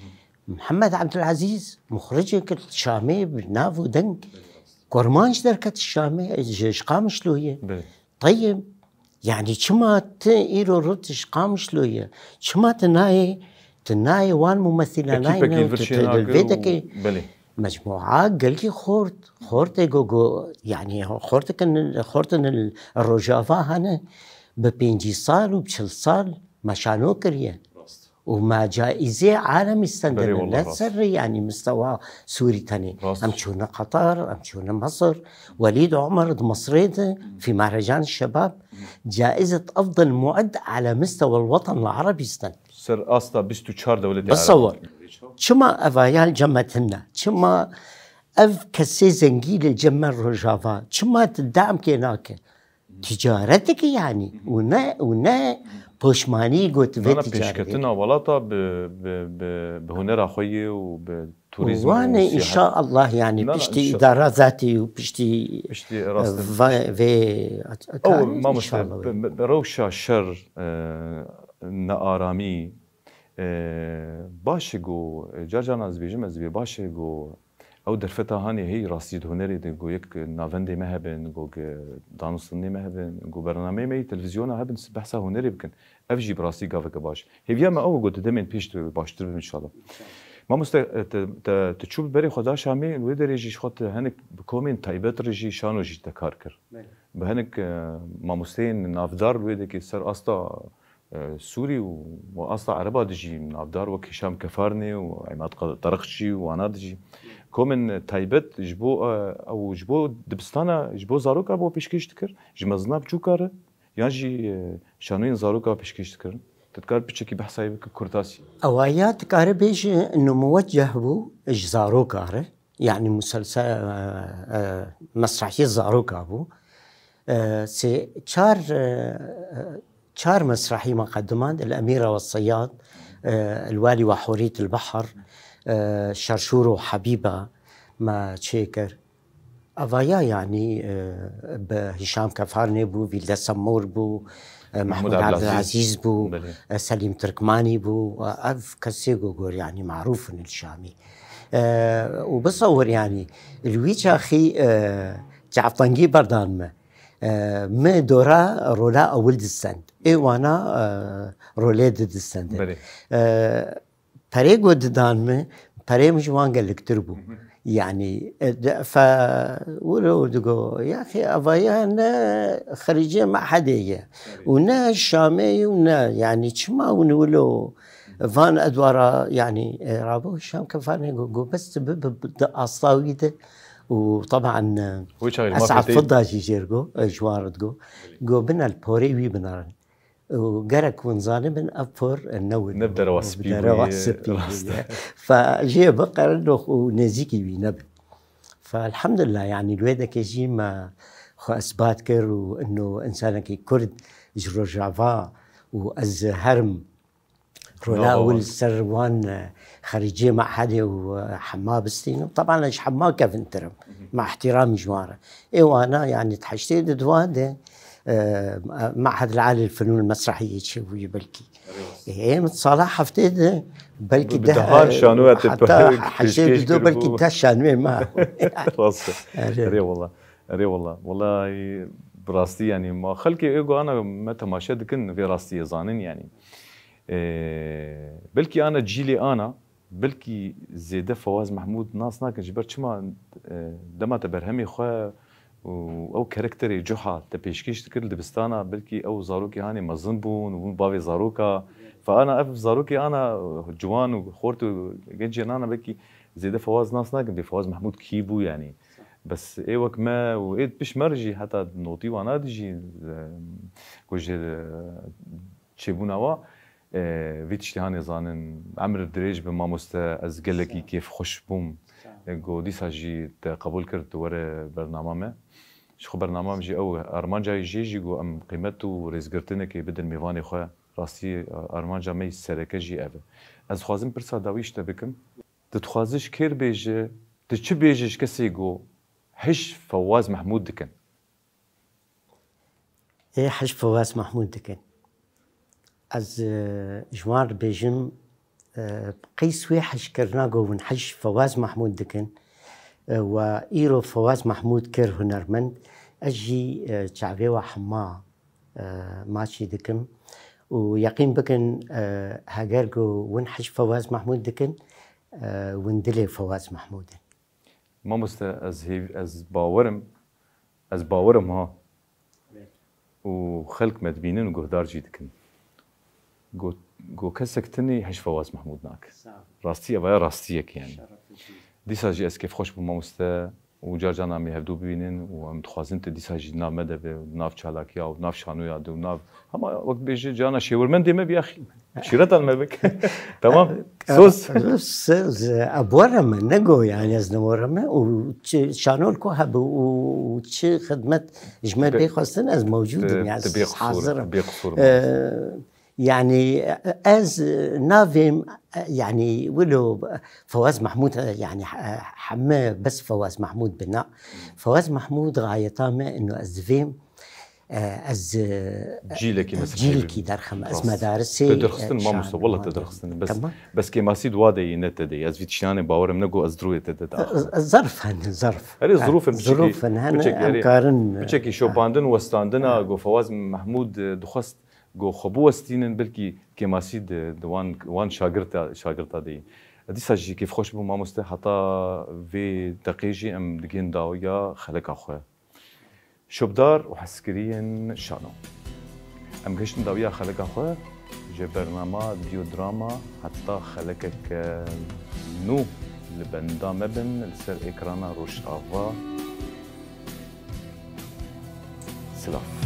Mihemed Ebdulezîz, muxricek li Şamê bi nav û deng, Belê, rast. Kurmanc derket Şamê, ji, ji Qamişlo ye. Belê. Teyib, yani çima tu îro rût ji Qamişlo ye? Çima tu nayê, tu nayê wan mumesîla nayê Ekîpekî ne, li vir tu, tu, çênakir vê û, dekê belê. Mecmûa gelkî xort, xortê go, go, yani xortekin, xortin li Rojava hene, bi pêncî sal û bi çil sal me şano kiriye. Rast. û me caîzê alemî Belê, stendine, wallah, ne rast. Ser, yanî, mistewa Sûrî tenê. Rast. Em çûne Qatar, em çûne Mesir. Welîd Omer di Mesirê de fî Mehrecan Şebab caîzet efdel muid ala mistewa el-weten el-erebî sten. Ser asta bîst û çar dewletê Bisewir. Erebî. Çima evaya li cem me tune? Çima ev kesê zengî li cem me Rojava? Çima tu dam kê nake? Ticaretekî yanî û ne, û ne poşmanî got vê Nana ticaretê. Pêşketina welata bi, bi, bi, bi hunera xwe yê û bi turizm û Wan e, sîyahet. Înşaallah, yanî Nana, piştî înşa- îdara zatî û piştî, Piştî e, rast e. va-, vê at-, Ew, atanî mamoste, înşaallah. bi, bi, bi rewşa şer, e, nearamî, e, baş e ku, e, car caran ez dibêjim, ez dibê baş e ku ew derfeta hanê heyî rastî di hunerê de ku yek navendê me hebin, ku ge-, danûstandinê me hebin, ku bernameyê me yê televîzyona hebin, behsa hunerê bikin. Ev jî bi rastî gaveke baş. Hêviya me ew e ku di demên pêş de baştir bibin înşallah. Mamoste, e, te, te, te çû bi berê xwe da Şamê, wê derê jî ji xwe te hinek bi komên taybet re jî şano jî te kar kir. Belê. Bi hinek, e, mamosteyên navdar li wê dekê ser asta e, Sûrî û, û asta Ereba de jî navdar wek Hişam Kefarnê û Emad Qa-, Tarixçî û wana de jî. Komên taybet ji bo, e, ew ji bo dibistana, ji bo zaroka bo pêşkêş dikir, ji mezina biçûka re, yan jî, e, şanoyên zaroka pêşkêş dikirin. Tu dikar piçekî behsa wê bikî kurtasî. Ewaya dikare bêje, ino muwecceh bû ji zaroka re. Yani muselse-, e, e, mesrahiyê zaroka bû. E, sê, çar, e, çar mesrahî me qedimand, El Emîra ve Seyyad, e, El Walî ve Hurît el Behr, e, Şerşûr û Habîba me çêkir. Evaya yani, e, bi Hişam Kefarnê bû, Vîlde Semûr bû, e, Mehmûd Mehmûd Abdulazîz. Abdulazîz bû, Belê. e, Selîm Tirkmanî bû, e, ev kesê ku gor yani marûf in li Şamî. E, û bisewir, yanî, li wî çaxî, e, çavtengî berdan me. E, me dora rola ewil distend. Ê wana, e, rolê di distend. Belê. E, perê ku didan me, perê min ji wan geliktir bû. Hı hı. Yanî, e, de, fe, wilo digo, ya xê, evaya ne xerîcê mehedê ye. Belê. Û ne Şamê ye û ne, yanî, çima hûn wilo Van edwara, yanî, e, rabo Hişam Kefarnê got, got, bes tu bi, bi, bi, di asta wî de û teban, e, Wê çaxê li Esad mafê te Fidda jî jêr got, e, ji wan re digot. Got, bine li porê wî binerin. Û gerek hûn zanibin, ev por, e, ne wilo. Ne bi derewa spî bûye, Derewa spî rast e. Bûye. Fe jê biqerin û nêzîkî wî nebin. Fe elhamdulillah, yanî li wê dekê jî me xwe isbat kir û ino însanekî Kurd ji Rojava û ez herim Rola Nava ewil wan. Ser wan, e, xerîcê mehedê û, e, hema bistînim. Teban ez ji hema kevintir im. Hı hı. Me îhtîramî ji wan re. Ê wana, yanî di heştê û duwa de, e, Mehed el Alî el Fenûn el Mesrahiyê çêbûyî belkî. Erê rast. Ê, min sala heftê de belkî Bi deh, dehan şanoya te heta pe-, heştê û du pêşkêş belkî kiribû. Deh şanoyê me. Rast e. Erê. Erê wala. Erê wala. Wala, e, bi rastî, yanî, ma xelkê ê go ana me temaşe dikin, vê rastiyê zanin, yanî. E, belkî ana cîlê ana, belkî zêde Fewaz Mehmûd nas nakin, ji ber çima, e, dema te berhemê xwe û ew kerekterê cuha te pêşkêş dikir li dibistana, belkî ew zarokê hanê mezin bûn û bûn bavê zaroka. Fe ana ev zarokê ana, e, ciwan û xort û gencên ana belkî zêde Fewaz nas nakin, bê Fewaz Mehmûd kî bû, yanî. Bes ê wek me û ê pişt me re jî heta notî wana de jî, e, ku ji, e, çêbûna wa, e, vî tiştî hanê zanin. Emir dirêj be mamoste, ez gelekî Sağ ol. Kêfxweş bûm. Sağ ol. E, ku dîsa jî te qebûl kir tu were bernama me. Ji xwe bernama min jî ew e. Armanca jê jî ku em qîmet û rêzgirtinekê bidin mêvanê xwe. Rastî, e, armanca me yî sereke jî ev e. Ez dixwazim pirsa dawî ji te bikim. Tu dixwazî ji kêr bêje, tu çi bêje ji kesê ku hij Fewaz Mehmûd dikin? Ê hij Fewaz Mehmûd dikin. Ez, e, ji wan re bêjim, e, qeys wê hejkirina ku hûn hij Fewaz Mehmûd dikin, e, we îro Fewaz Mehmûd kir hunermend, ez jî, e, çavê we hema, e, maçî dikim û yeqîn bikin, e, heger ku win hej Fewaz Mehmûd dikin, e, win dilê Fewaz Mehmûd in. Mamoste, ez hêv-, ez bawerim, ez bawerim ha. Û xelk me dibînin û guhdar jî dikin. Go, go kesek tinî hej Fewaz Mehmûd nake. Rastî, ev ya rastiyek yani. Dîsa jî ez kêfxweş bûm mamoste û car carna em ê hevdû bibînin û em dixwazin tu dîsa jî nav me de be û nav çalakiya û nav şanoya de û nav, hema wek bêje carna şêwirmendê me bî axî. Şîreta li me bik. Tamam. Soz. Soz, e, e, buwere me, ne go yani ez ne were me û çi şanol ku hebe û çi xidmet ji me bê xwestin ez mewcûd im, yani hazir im. Bê qisûr. E, yani, e, ez, e, navêm, e, yani wilo, e, Fewaz Mehmûd, e, yani, e, heme bes Fewaz Mehmûd bina. Fewaz Mehmûd gayeta me ino ez divêm, e, ez, e, Cîlekî, mesela, cîlekî derxim, ez medarisê, Te derxistin, e, mamoste, wela te derxistin. Bes, bes kêmasî di wa de yî, ne te de yî. Ez vî tiştanê bawerim ne go ez dirûyê te de daxim. Zarf hene, zarf. Erê, zirûf in, piçekî, zirûf in hene, piçekî, erê, em karin, piçekî şopandin, westandina, go Fewaz Mehmûd, e, dixwest go xwe biwestînin, belkî kêmasî di, di wan, wan şagirta, şagirta de yî. Dîsa jî kêfxweş bûm mamoste, heta vê deqê jî em digihên dawiya xeleka xwe. Şopdar û hezkiriyên şano. Em gihiştin dawiya xeleka xwe ji bernama Diodrama, heta xelekeke nû li benda me bin li ser êkrana Rojava. Silav.